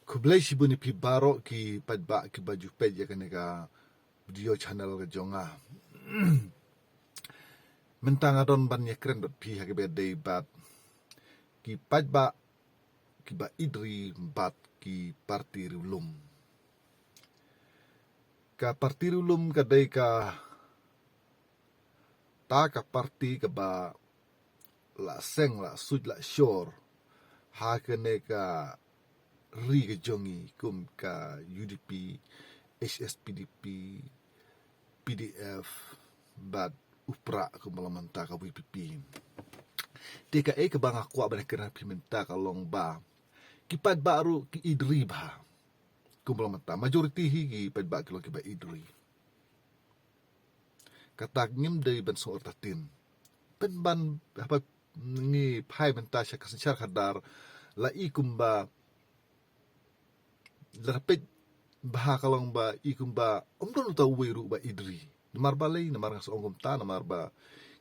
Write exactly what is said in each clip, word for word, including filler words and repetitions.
Khublei shibun ïa phi baroh ki paidbah kiba ju peit ïa kane ka video channel ka jong nga. Mynta nga don ban ïakren bad phi ha kaba ïadei bad ki paidbah kiba ïeit ri bad ki parti riewlum. Ka parti riewlum ka dei kata ka parti kaba la seng, la suit, la shor ha kane ka ri ka jong ngi, kum ka U D P, H S P D P, P D F bad u pra kumba long mynta ka V P P. Te kaei kaba nga kwah ban ïakren ha phi mynta ka long ba ki paidbah ruh ki ïeit ri bha. Kumba long mynta majority hi ki paidbah ki long kiba ïeit ri. Kata ngim dei ban sngewthuh tin. Pynban haba ngi phai mynta sha ka synshar khadar, la i kumba, la peit bha ka long ba i kumba ym don uta uwei ruh ba ïeit ri. Namar balei? Namar nga sngew kumta, namar ba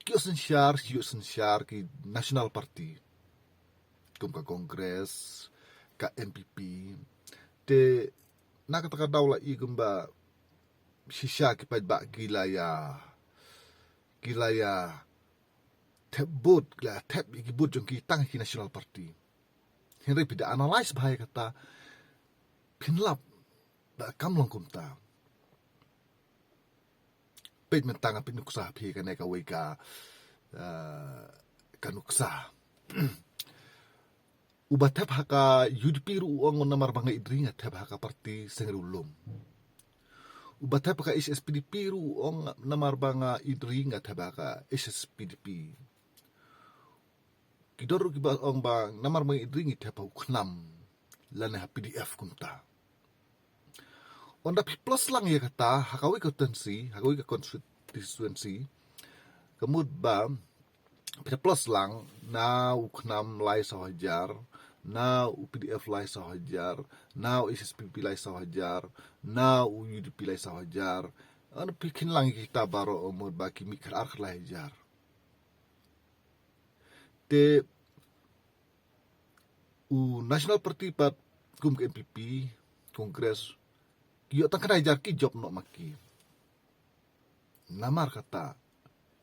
ki ïoh synshar, ki ïoh synshar ki national party, kum ka Congress, ka N P P. Te na kata ka daw la i kumba shisha ki paidbah ki la ïa, ki la ïa thep vote, ki la ïa thep ïa ki vote jong ki tang ki national party. Hynrei phi da analyse bha ïa kata, phin lap ba kam long kumta. Peit mynta nga peit nuksa phi, kane kawei ka, eh, ka nuksa. Uba thep ha ka U D P ruh u ong namar ba nga ïeit ri nga thep ha ka parti seng riewlum. Uba thep ha ka H S P D P ruh u ong namar ba nga ïeit ri nga thep ha ka H S P D P. Ki don ruh kiba ong ba namar ba nga ïeit ri ngi thep ha u KHNAM lane ha P D F kumta. Ynda phi plus lang ïa kata ha kawei ka constituency, ha kawei ka constituency, ka mut ba phi da plus lang, na u KHNAM lai saw hajar, na u P D F lai saw hajar, na u H S P D P lai saw hajar, na u U D P lai saw hajar. Ynda phi khin lang ïa kita baroh, ka mut ba ki mih khatar khatlai hajar. Te u National Party pat kum ka N P P, Congress, ki ïoh tang khyndai hajar ki jop noh ma ki. Namar kata,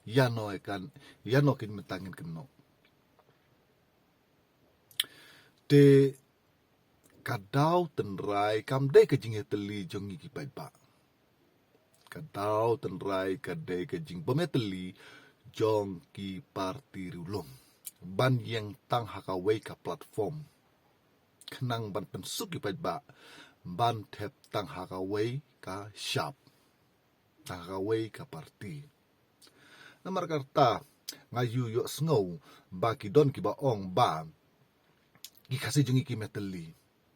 ïano kan, ïano kin mynta ngin kynnoh. Te ka daw tynrai kam dei ka jingïatylli jong ngi ki paidbah. Ka daw tynrai ka dei ka jingbym ïatylli jong ki parti riewlum ban ïeng tang ha kawei ka platform, khnang ban pynsuk ki paidbah ban thep tang ha kawei ka shap, tang ha kawei ka parti. Namar kata nga ïoh ïohsngew ba ki don kiba ong ba ki Khasi jong ngi kim ïatylli.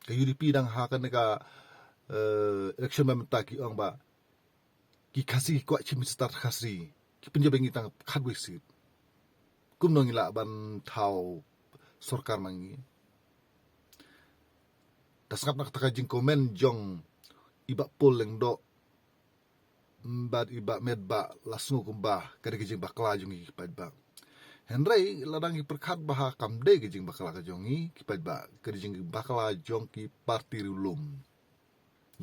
Ka U D P dang ha kane ka, eh, election mynta ki ong ba ki Khasi ki kwah Chief Minister Khasi, ki pynjop ïa ngi tang khatwei seat. Kumno ngi lah ban thaw sorkar ma ngi? Da sngap na kata ka jingcomment jong i Bah Paul Lyngdoh bad i Bah Metbah, la sngew kumba ka dei ka jingbakla jong ngi ki paidbah. Hynrei lada ngi pyrkhat bha, kam dei ka jingbakla ka jong ngi ki paidbah, ka dei jingbakla jong ki parti riewlum.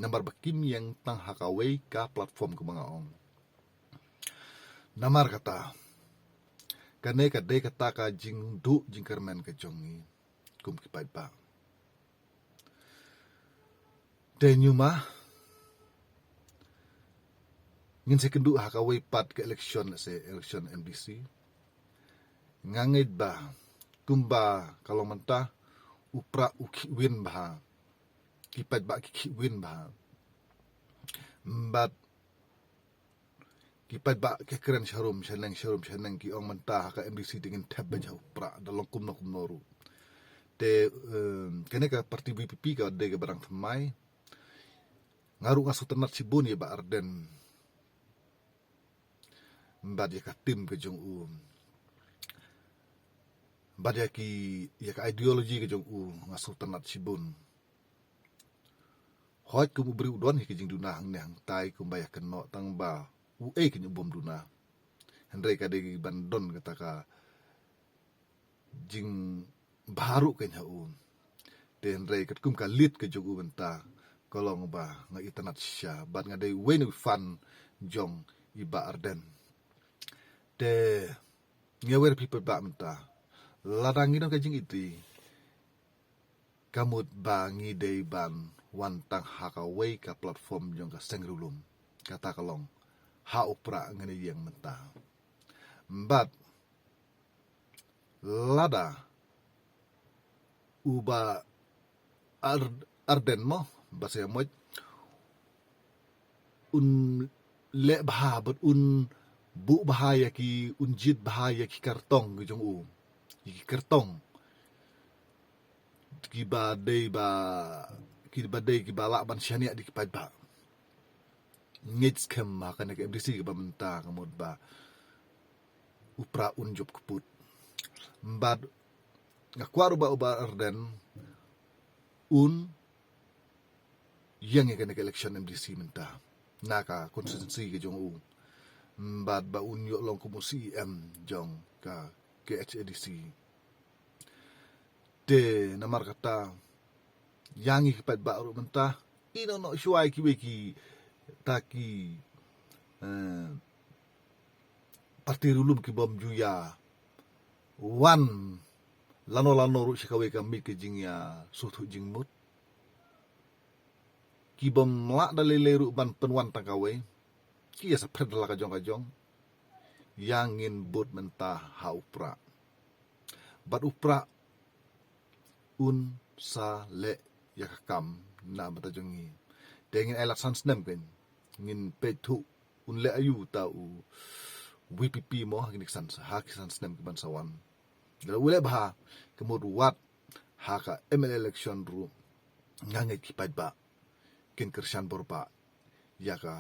Namar ba kim ïeng tang ha kawei ka platform kumba nga ong. Namar kata, kane ka dei kata ka jingduh jingkyrmen ka jong ngi kum ki paidbah. Te ñiuma ngin sa ïakynduh ha kawei pat ka election, lehse election M D C. Nga ngeit ba kumba ka long mynta, u pra u khih win bha, ki paidbah ki khih win bha. Bad ki paidbah ki kren sharum shaneng, sharum shaneng, ki ong mynta ha ka M D C te ngin thep beit ha u pra da long kumno kumno ruh. Te, em, kane ka parti V P P ka dei kaba dang thymmai. Nga ruh nga sngewtynnat shibun ïa Bah Ardent bad ïa ka team ka jong u, bad ïa ki, ïa ka ideology ka jong u, nga sngewtynnat shibun. Hooid, kum u briew u don hi ka jingduna hangne hangtai kumba ïa kynnoh, tang ba uei kein u bym duna. Hynrei ka dei ban don kata ka jingbha ruh kein ha u. Te hynrei katkum ka lid ka jong u mynta, ka long ba nga itynnad shisha bad nga dei uwei na u fan jong i Bah Ardent. Te nga wer phi paidbah mynta, lada ngi don ka jingiti, ka mut ba ngi dei ban wan tang ha kawei ka platform jong ka Seng Riewlum. Kata ka long, ha u Prah ngan ïeng mynta. Bad lada u Bah Ar-, Ardent mo, ba sa ïa moj, un leh bha bad un buh bha ïa ki, un jied bha ïa ki kyrtong ki jong u, ïa ki kyrtong kiba dei ba, kiba dei kiba lah ban shaniah da ki paidbah. Ngeit skhem ha kane ka M D C kaba mynta, ka mut ba u Prah un jop kput. Bad nga kwah ruh ba u Bah Ardent un ïeng ïa kane ka election M D C mynta na ka constituency ka jong u. Bad ba un ïoh long kum u C E M jong ka K H A D C. Te namar kata, ïa ngi ki paidbah ruh mynta, ïa no no shuwa ïa kiwei kita ki, eh, parti Riewlum ki bym ju ïa wan lano lano ruh sha kawei ka miet ka jingïasngewthuh jingmut. Ki bym lah da lei lei ruh ban pynwan tang kawei. Ki ïa sa phet da la ka jong ka jong. Ïa ngin bud mynta ha u Prah. Bad u Prah un sa leh ïa ka kam na bynta jong ngi. Te ngin ai lad san snem kein, ngin peit thuh un leh aïu uta u V P P mo ha kine ki san, ha ki san snem ki ban sa wan. Lada u leh bha, ka mut wat ha ka M L A election ruh, nga ngeit ki paidbah kin kyrshan bor bha ïa ka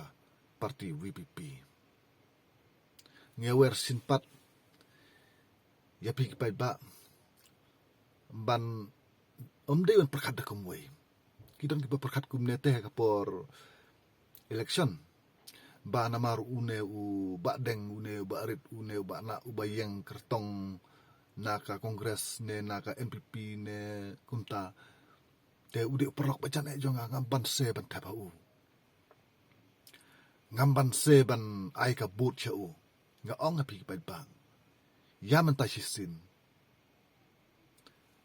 parti V P P. Nga wer shisien pat ïa phi ki paidbah, ban, ym dei ban pyrkhat da kumwei. Ki don kiba pyrkhat kumne te ha ka por election, ba namar une u Bah Deng, une u Bah Rit, une u Bah Nah, uba ïeng kyrtong na ka Congress ne na ka N P P ne kumta, te u dei u paralok ba jan eh jong nga, ngam banse ban thep ha u. Ngam banse ban ai ka vote sha u. Nga ong ha phi ki paidbah, ïa mynta shisien,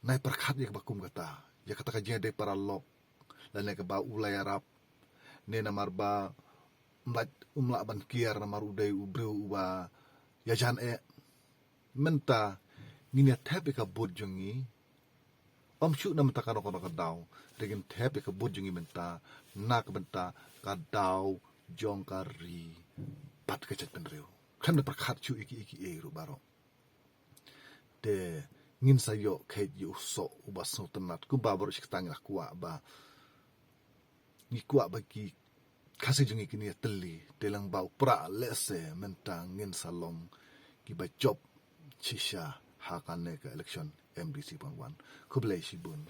nai pyrkhat ïa kaba kum kata, ïa kata ka jingïadei paralok, lane kaba u la ïarap, ne namar ba um lah, um lah ban kiar namar u dei u briew uba ïajan eh. Mynta ngin ïa thep ïa ka vote jong ngi, ym shuh na bynta kano kano ka daw, hynrei ngin thep ïa ka vote jong ngi mynta na ka bynta ka daw jong ka ri bad ka jaitbynriew. Khlem da pyrkhat shuh ïa kiei kiei ruh baroh. Te ngin sa ïoh kheit ïa u soh uba sngewtynnat, kumba baroh shi katta ngi la kwah ba, ngi kwah ba ki Khasi jong ngi kin ïa tylli, te lada ba u Prah lehse mynta ngin sa long kiba jop shisha ha kane ka election M D C pang wan. Khublei shibun.